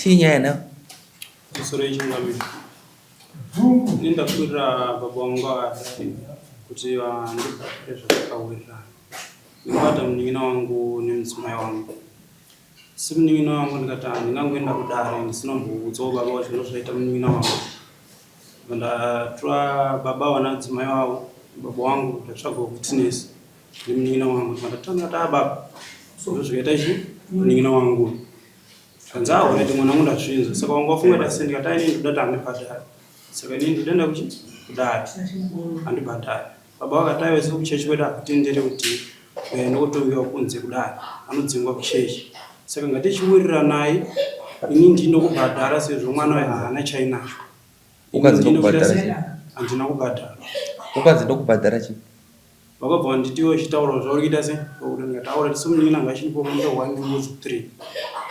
Chii nyaya nayo? Musoro yechingamiro. Ini ndakwirira baba vangu avadai kuti vandibhadhare zvatakawirirana. Ndikabata munin'ina wangu nemudzimai wangu. Asi munin'ina wangu ndikati handingangoenda kudare ndisina kumboudzawo baba vacho ndozvaita munin'ina wangu. Ndatora baba vana dzimai vavo baba wangu ndatsvaga witness nemunin'ina wangu ndikatanga taa baba ndozvikaita chi munin'ina wangu. Kanzi ah already mwana wangu ndazvinzwa saka wanga wafunga ta sei ndikati ah inini ndoda kuti andibhadhare. Saka inini ndoda kuenda kuchi kudare andibhadhare. Baba vakati aiwa isu kuchechi kwedu hakutendere kuti uende kotongewa kunze kudare anodzingwa kuchechi. Saka ngatichiwiriranai ini ndinokubhadhara sezvo mwana uyu haana chainacho. Ukanzi ndokubhadhara chii? Handina kubhadhara. Ukanzi ndokubhadhara chii? Vakabva vanditi iwe chitaura zvauri kuita sei? Pakuti ndikati aoraiti so munin'ina ngachindipa mombe one nembudzi three.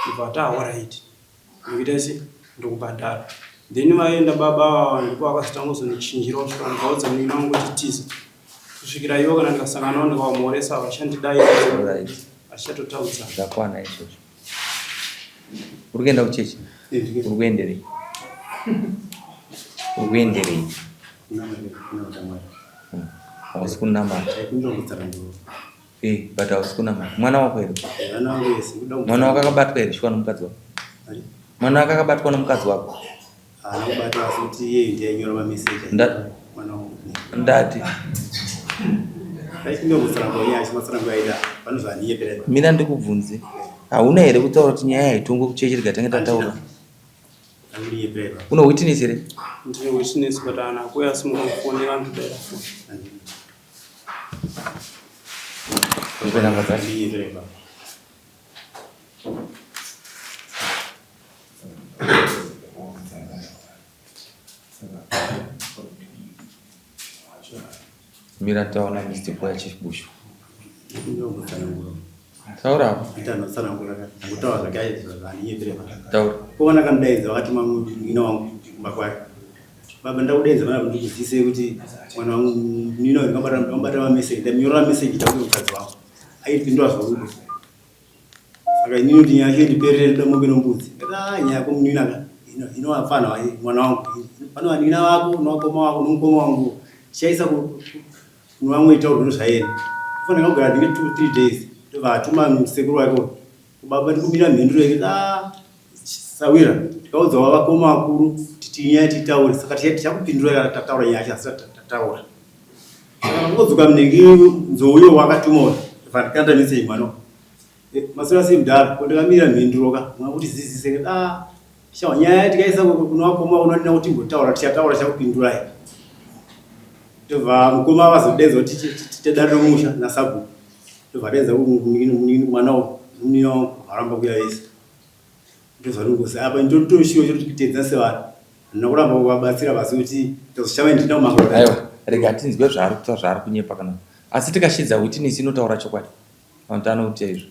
Ndobva ati aoraiti. Ndokuita sei? Ndokubhadhara. Then vaenda baba ava ndipo vakazotanga kuzondichinjira kusvika ndikaudza munin'ina wangu kuti tiza. Kusvikira ivo kana ndikasangana navo ndikavamhoresa havachandidaidza. Alright. Vachatotaudzana. Zvakwana izvozvo. Uri kuenda kuchechi? Uri kuenderei? Uri kuenderei? Hausi kunamata. Eh, but hausi kunamata. Mwana wako here? Mwana wako akabatwa here shuwa nomukadzi wako? Mwana wako akabatwa nomukadzi wako? Haana kubatwa asi kuti iye ndiye ainyora mameseji. Mwana wangu. Ndati. Mina ndikubvunze. Hauna here kutaura kuti nyaya haitongwe kuchechi rega tange tataura? Une witness here? Ndine witness but haana kuuya asi mukamufonera anotodaira foni. Upe namba dzacho. Mira taona Mr. Boya Chief Bushu. Taura apo. Taura. Kuona kanodaidza vakati munin'ina wangu kumba kwake. Baba ndakudaidza pana ndikuzivise kuti mwana wangu munin'ina wangu ndakabata mameseji ndamunyorera meseji takuti mukadzi wangu aipindura zvorudo. Saka inini kuti nyaya yacho indiperere ndoda mombe nombudzi. Ndati ah nyaya yako munin'ina ka ino inovapfanha mwana wangu. Pane vanin'ina vako nevakoma vako nomukoma wangu. Tichaisa kune vamwe itaurwe nezvaenda. Kufanira kugara ndinge 2 3 days. Ndobva atuma sekuru wake uyu. Baba ndikumira mhinduro yake ah sawira tikaudza vakoma vakuru kuti tinyaya titaure saka tichakupindura kana tataura nyaya yacho asi tataura. Saka ndingodzoka munenge nzou iyo wakatuma uyu. Ndobva ndikanda message mwana uyu. Eh, maswera sei mudhara ko ndakamira mhinduro ka mwana kuti zizise ah shawa nyaya tikaisa kuna vakoma unonina kuti timbotaura tichataura tichakupindurai ndobva mukoma vazodenza kuti tidare romusha nasabhuku ndobva adenza mwana munina wangu varamba kuya vese ndozvanongozi apa ndotoshiwa choti kutedza sevanhu handina kuramba kuvabatsira vasi kuti ndazoshama ndina kumangura aiwa rega tinzwe zvaari kutaura zvaari kunyepa kana asi tikashidza witness inotaura chokwadi Vanhu anoita izvo.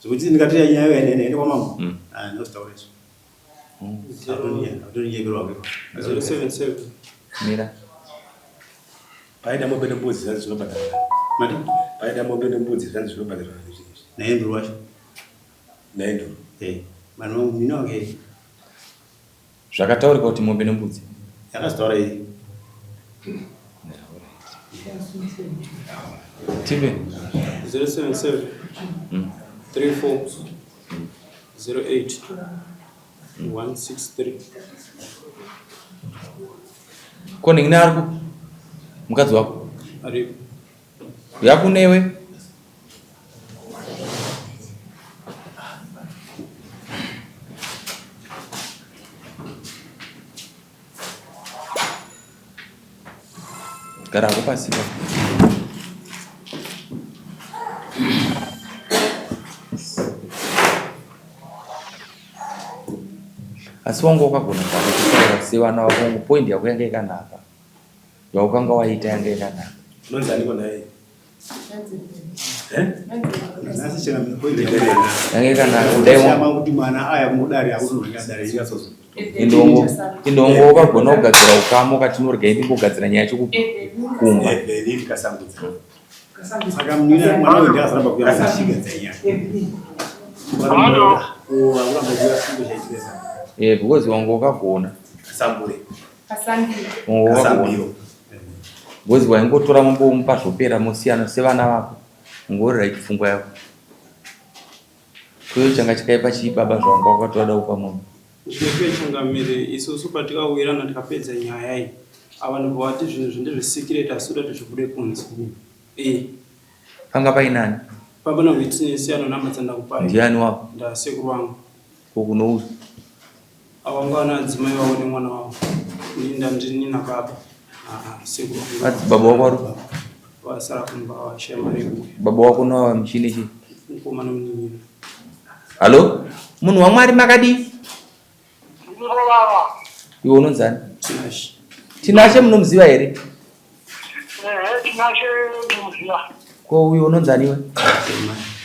Zvekuti ndikati nyaya yaenda enda kwamambo. Ah, ndozvitaura izvo. Atonyeperwa kuiko. 077. Mira. Paida mombe nembudzi zvanzi zvinobhadharwa. Mati? Paida mombe nembudzi zvanzi zvinobhadharwa izvi. Naenduru wacho. Naenduru. Eh. Mano mino wake. Zvakataurika kuti mombe nembudzi. Yakazvitaura iyi. Tipe. 077 34 08 163. Ko nhingi ari kupi? Mukadzi wako? Aripo. Yakunewe? Gara hako pasi pa. Asi wanga wakagona zvako kutaura sevana vako point yako yanga yakanaka. Yaukanga waita yanga yakanaka. Unonzi aniko nhai? Eh? Yanga yakanaka kudai kuti mwana aya kudare akutoringa dare Indongo indongo wakagona kugadzira ukama ukati norega ndimbogadzira nyaya yacho kumba. Saka mwana uyu ndiazaramba kuya kuchigadza nyaya. Eh, because wanga wakagona. Kasambure. Kasambiro. Wanga wakagona. Because waingotora mombe womupa zvopera mosiyana sevana vako. Ungori right pfungwa yako. Kuyo changa chakaipa chii baba zvawanga wakatora da kupa mombe? Zvinopiwa changamire isusu patikawirana tikapedza nyaya iyi ava ndobva vati zvinhu izvi ndezvesikireti asi toda kuti zvibude kunze. Eh. Panga painani? Papa na witness ano namba dzandakupai. Ndiani wako? Ndasekuru wangu. Ko kunouyu? Ava ngana adzimai vavo nemwana wavo. Ini ndandini nababa. Ah, sekuru wangu. Ati baba wako ari? Vasara kumba vashaya mari yekuuya. Baba wako nawa muchini chii? Mukoma nomunin'ina. Hallo? Munhu waMwari makadii? Iwe unonzani? Tinashe. Tinashe munomuziva here? Ehe, Tinashe ndinomuziva. Ko uyo unonzani iwe?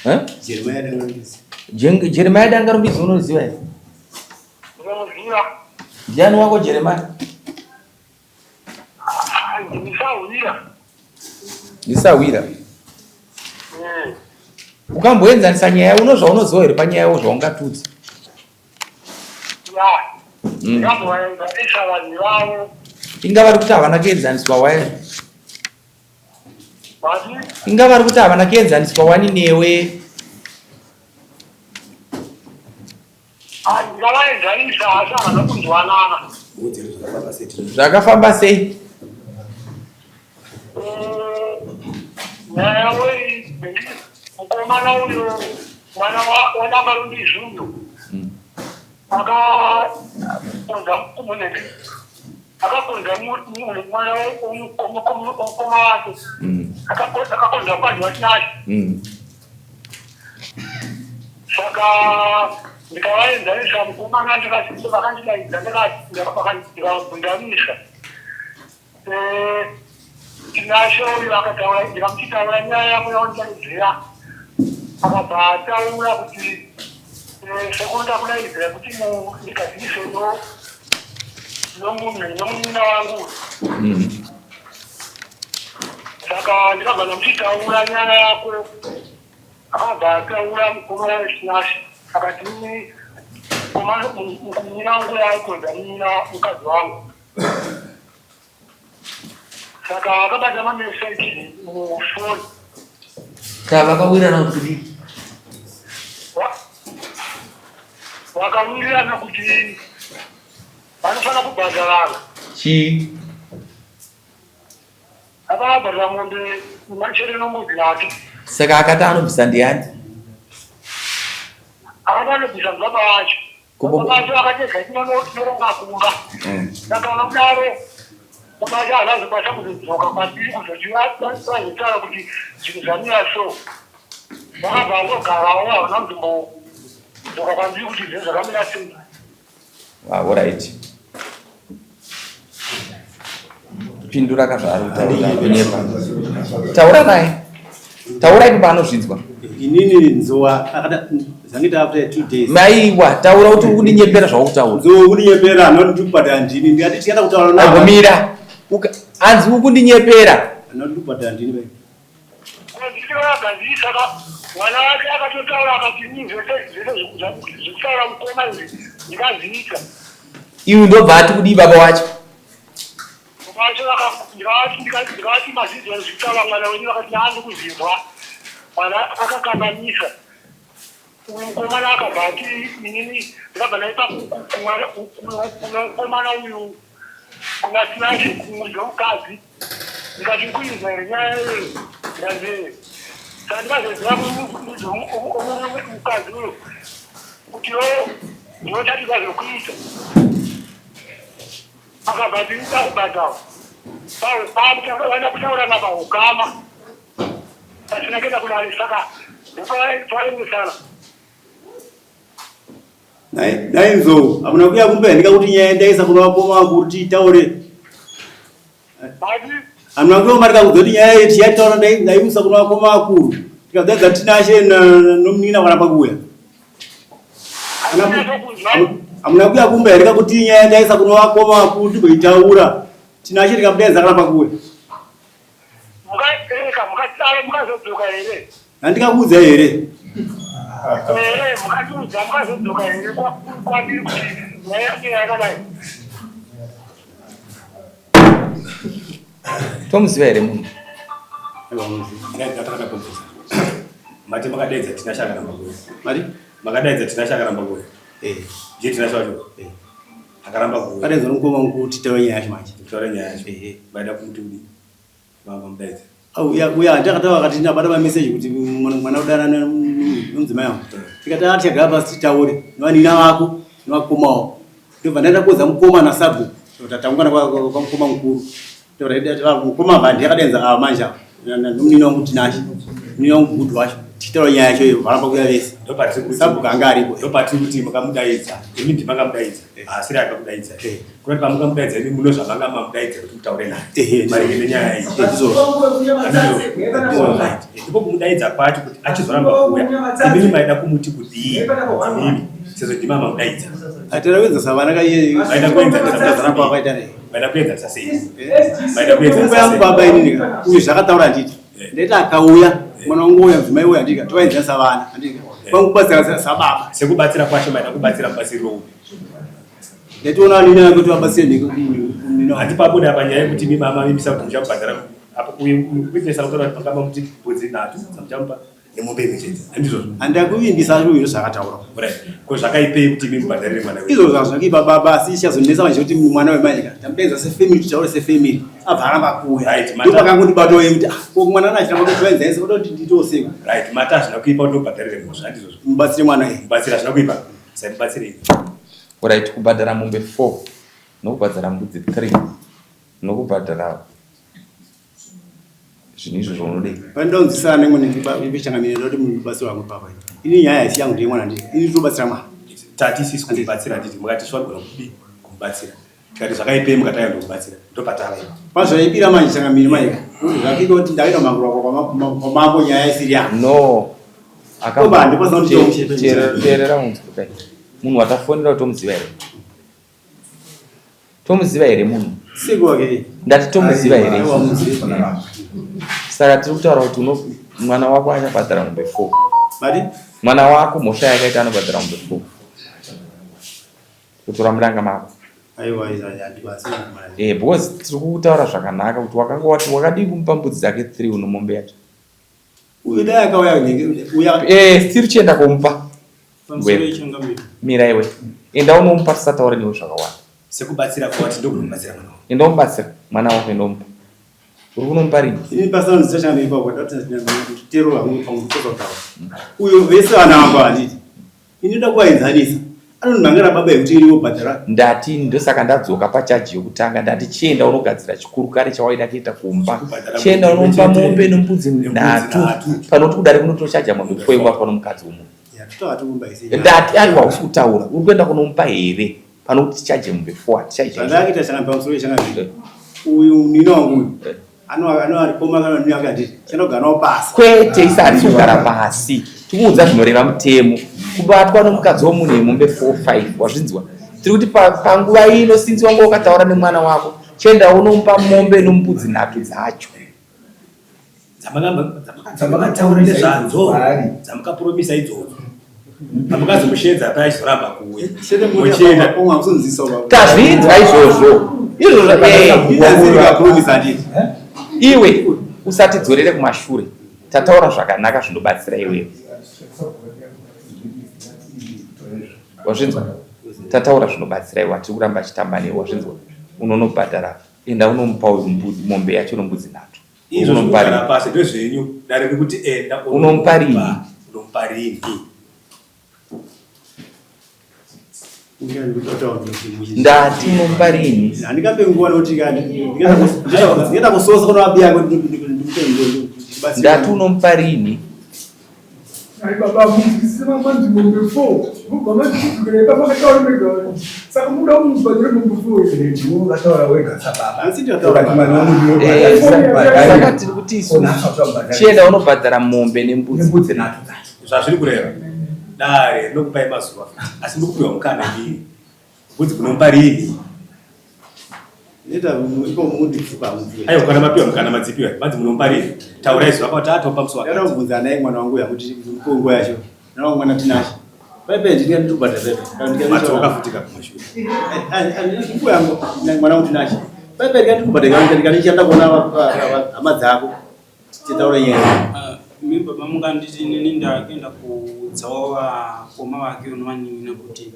Eh? Jeremiah Dangarumbizi. Jeremiah Dangarumbizi unoziva here? Ndinomuziva. Ndiani wako Jeremiah? Ndisahwira. Ndisahwira. Ukamboenzanisa nyaya uno zvaunoziva here panyaya yawo zvaungatudza? Inga vari kuti havana kuenzaniswa waya. Inga vari kuti havana kuenzaniswa wani newe. Ndingavaenzanisa asi havana kunzwanana. Zvakafamba sei? Nyaya yavo iyi mukomana uyo mwana waDambarumbizvi uyo akakonza kumunenge akakonza mwana womukoma wake akakonza mukadzi waTinashe. Saka ndikavaenzanisa mukomana ndikati vakandidaidza ndikabvunzanisa Eh, Tinashe uyu akataura ndikamuchitaura nyaya yako yaundidaidzira akabva ataura kuti eh, sekuru ndakudaidzira kuti ndigadzirise nomunhu nomunin'ina wangu Saka ndikabva ndamuchitaura nyaya yako akabva ataura mukomana weChinashe akati munin'ina wangu yaaikonza munin'ina mukadzi wangu saka akabata mameseji mufoni. Saka vakawirirana kuti kudii? Vakawirirana kuti vanofanira kubhadharana. Chii? Akabhadhara mombe machere nombudzi yake. Saka akati anobvisa ndiani? Akati anobvisa baba vacho. Baba vacho akati regai tinoronga kumba. Saka vakadaro baba vacho havana kuzokwanisa kuzodzoka kwatiri kuzoti vazotaura kuti zvinhu zvamira so. Vakabva vangogarawo havana kuzombodzoka kwandiri kuti zvinhu zvakamira sei. Ah, alright. Pindura ka zvaari kutaura kunyepa. Taura naye. Taura ipo paanozvinzwa. Inini nzowa akada zvandiita after 2 days. Maiwa, taura kuti uri kundinyepera zvaukutaura. Nzowa uri kundinyepera not ndikubhadhara ndini. Ndikati tichada kutaura naye. Agomira. Hanzi uri kundinyepera. Not ndikubhadhara ndini baby. Ndikavagadzirisa ka mwana wake akatotaura akati ini zvese zvese zvekutaura mukoma izvi ndikazviita. Iwe ndobva ati kudii baba wacho? Baba wacho ndikavati ndikavati mazvinzwa zvekutaura mwana wenyu vakati haa ndikuzvinzwa. Mwana akakanganisa. Uyu mukomana akabva ati inini ndakabva ndaipa kumukomana uyu kuna Tinashe kumuridzi wemukadzi ndikati kuinzwa here nyaya iyoyo ndikanzi saka ndikazoziva muridzi wemukadzi uyu kuti yo ndinotatika zvekuita akabva ati ndakubhadhara paukama kutaurana paukama pasina kuenda kudare saka ndopaaimusana Nhai Nzou, hamuna kuya kumba ndika kuti nyaya ndaisa kuna vakoma vakuru tiitaure. Hamuna kuya kumba ndikakuudza kuti nyaya iyi tichaitaura ndaiusa kuna vakoma vakuru. Tikadzadza Tinashe nomunin'ina waramba kuuya. Hamuna kuya kumba here kakuti nyaya ndaisa kuna vakoma vakuru timboitaura. Tinashe tikamudaidza akaramba kuuya. Mukaereka mukadaro mukazodzoka here? Handikakuudza here? Ehe, mukatiudza mukazodzoka here kwandiri kuti nyaya yacho yakadai? Tomuziva here munhu? Mati makadaidza Tinashe akaramba kuuya. Mari? Makadaidza Tinashe akaramba kuuya. Eh. Ndiye Tinashe wacho. Eh. Akaramba kuuya. Kadaidza mukoma wangu kuti taure nyaya yacho manje. Kutaura nyaya yacho. Ehe. Vaida kumuti kudii? Mama mudaidza. Uya uya ndakataura akati ndabata ma message kuti mwana udanana nomudzimai wangu. Tikati ah tichagara pasi titaure nevanina vako nevakoma wako. Ndobva ndaenda kuudza mukoma nasabhuku. Tataungana kwamukoma mukuru. Mukoma vandi yakadenza ava manje ava. Nomunina wangu Tinashe. Munina wangu Good wacho. Tichitaura nyaya yacho iyo varamba kuuya vese. Sabhuku anga aripo. Ndopatiri kuti makamudaidza. Imi ndimakamudaidza. Asiri akakudaidza. Kunoti pamukamudaidza imi muno zvamanga mamudaidza kuti mutaure naye maringe nenyaya iyi. Ndipo kumudaidza kwacho kuti achizoramba kuuya. Imimi maida kumuti kudii? Imimi sezvo ndima mamudaidza. Atera kuenza savana kaiye. Maida kuenzanisa kwakaita nei? Maida kuenzanisa sei? Maida kuenzanisa sei? Baba inini uyu zvakataura handiti. Ndaiti akauya mwana wangu uya mudzimai uya handiti tovaenzanisa vana handiti. Kwangu kubatsira sababa. Sekubatsira kwacho maida kubatsira mubatsiriro upi? Ndationa vanini vake kuti vabatsire nhiko. Hatipabude apa nyaya yekuti imi mama vimbisa kuti muchamubhadhara apo uyu witness akutaura kuti makama muti mbudzi nhatu dzamuchamupa nemombe imwe chete handizvozvo. Handakuvimbisa asi uyu zvakataura. Right. Ko zvakaipei kuti imi mubhadharire mwana wenyu? Izvozvo zvakaipa baba asi ichazonetsa manje kuti mwana wemanje ka tamudaidza sefamily titaure sefamily abva aramba kuuya. Right, mata. Ndopakangondibatawo yekuti ah ko mwana anachiramba kuti vaenzaise kuda kuti ndiitewo sei. Right, mata hazvina kuipa kuti mubhadharire mhosva handizvozvo. Mubatsire mwana iye. Mubatsire hazvina kuipa. Saimubatsirei. Alright, kubhadhara mombe 4 nokubhadhara mbudzi 3 nokubhadhara zvinhu izvo zvaunodei. Pandonzwisana nemwe nechangamire ndoti mubatsiro wangu papa. Ini nyaya haisi yangu ndeye mwana ndii. Ini ndinobatsira mwana. Tati isisi kumubatsira handiti mukati swanigona kudii kumubatsira. Tikati zvakaipei mukati ayo ndokubatsira ndopatava ipa. Pazvaipira manje changamire mai. Zvakaita kuti ndaenda mangura kwamambo nyaya isiri yangu. No. Oba, ndipasa kuti Teerera unzwe kai. Munhu watafonera tomuziva here? Tomuziva here munhu? Siku wake. Ndati tomuziva here? Saka tiri kutaura kuti uno mwana wako achabhadhara mombe 4. Mari? Mwana wako mhosva yakaita anobhadhara mombe 4. Kutora muranga mako. Aiwa, handibasi. Eh, because tiri kutaura zvakanaka kuti wakanga wati wakadii kumupa mbudzi dzake 3 uno mombe yacho. Uyu dai akauya nenge uya. Eh, still chienda kumupa. Pamusoro yechangamire. Mira iwe. Enda unomupa tisataure newe zvakawanda. Sekubatsira kwati ndokunomubatsira mwana wako. Enda umubatsira mwana wako enda umupa. Uri kunomupa rini? Ini pasina nzira changamire ipapo ndati nditero vangu pamutozotaura. Uyo vese vana vangu handiti. Ini ndoda kuvaenzanisa. Anondimhan'ira baba yekuti ini wobhadhara. Ndati ndosaka ndadzoka pachaji yokutanga ndati chienda unogadzira chikuru kare chawaida kuita kumba. Chienda unomupa mombe nembudzi nhatu panoti kudare kunotochaja mombe four yekubatwa nomukadzi womunhu. Ndati aiwa hausi kutaura uri kuenda kunomupa here pano kuti tichaje mombe four hatichaje. Zvandakuita chakambira pamusoro yechakambira. Uyu nina wangu uyu. Kwete isa hatisi kugara pasi tikuudza zvinoreva mutemo kubatwa nomukadzi womunhu yemombe 45 wazvinzwa tiri kuti panguva ino sinzi wanga wakataura nemwana wako chienda unomupa mombe nombudzi nhatu dzacho dzamakataura nezvadzo dzamukapromisa idzodzo pamukazomushedza paya achizoramba kuuya mochienda tazvinzwa izvozvo izvozvo eh. iwe usatidzorere kumashure tataura zvakanaka zvinobatsira iwewe wazvinzwa tataura zvinobatsira iwe hatiri kuramba achitamba newe wazvinzwa unonobhadhara enda unomupa mombe yacho nombudzi nhatu Izvo zvekugara pasi ndezvenyu dare rikuti enda unomupa rini unomupa rini ndati unomupa rini handingape nguva nokuti ndingada kusosa kuna vabiya ndati unomupa rini Ai baba munzwisise mamanzi mombe 4 mobva matidzokera ipapo akataura mega saka muda kumubhadhira mombe 4 here ndiwe wakataura wega sababa Asi ndataura Ukati mwana wangu ndiwe Eh, ubhadhara. saka tiri kuti isu Nhasi hauchamubhadhari. chienda unobhadhara mombe nembudzi Nembudzi nhatu dzacho. Zvazviri kureva dare rinokupai mazuva asi muri kupiwa mukana imi mbudzi munomupa rini Aiwa kana mapiwa mukana madzipiwa madzi munomupa rini taurai zuva kwati atopa musi wakati Ndakubvunza naye mwana wangu yakuti nguva yacho. Nawo mwana Tinashe. Pepe ndinga ndikubhadhara pepe. Kana ndikaita Madzoka futi kakumashure. Andina yangu na mwana wangu Tinashe. Pepe ndinga ndikubhadhara kana ndikanichanda kuona hama dzako. Titaura nyaya. Ah, imi baba munganditi inini ndakaenda kuudzawo vakoma vake novanin'ina kuti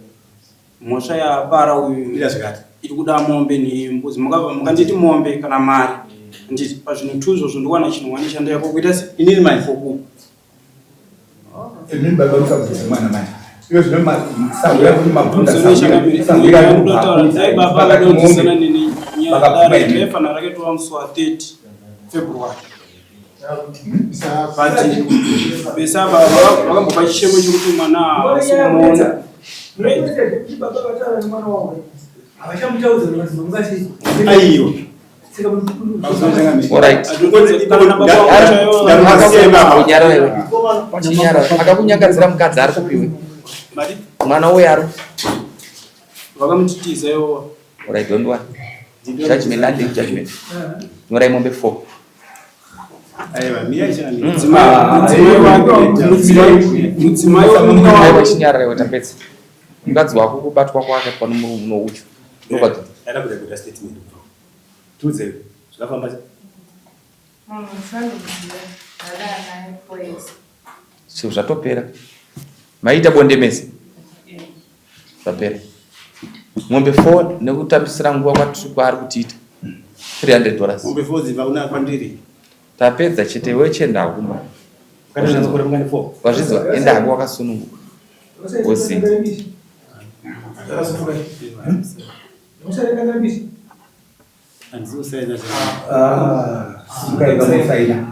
mhosva yapara uyu Ida zvakati. iri kuda mombe nembudzi. Mukabva mukanditi mombe kana mari, handiti pazvinhu tu izvozvo ndikuwana chinhu wani chandayako kuita se Inini manje. kuku Inini baba musabvunze mwana manje. Iyo zvino sahwira kuti mabvunza sahwira. Sahwira dai baba vadodzisana neni nyaya Vakabvuma dare inini. ndaifanira rakaitwa musi wa 30 February, but vese ava vakambopa chishemo chekuti mwana haasi kumuona. Baba vataura nemwana wavo havachamutaudza kuti vanzi mangasi. Aiwa. Alright. Unyarara iwe. Chinyarara. Akakunyangadzira mukadzi ari kupiwe. Mari Mwana uyo ari. vakamutitiza iwowa. Alright, don't worry. Judgment, landing judgment. Nyorai mombe 4. Aiwa, mira chani. Mudzimai wake, mudzimai wemunin'ina Aiwa wake. chinyarara iwe tapedza. Mukadzi wako kubatwa kwake pano murume noucho. Ndokwati. Ndaida kuda kuita statement. Tiudze zvakafamba sei? Munhu usandoziva ndagara naye 4 years. So zvatopera. Maita bonde mese. Zvapera. Mombe 4 nekutambisira nguva kwatiri kwaari kutiita. $300. Mombe 4 dzibva kuna kwandiri. Tapedza chete iwe chienda kumba. Wakati unakura mungani 4. Wazvizwa enda hako wakasununguka. Wosi. Handisi kusaina. Mukaenda musaina.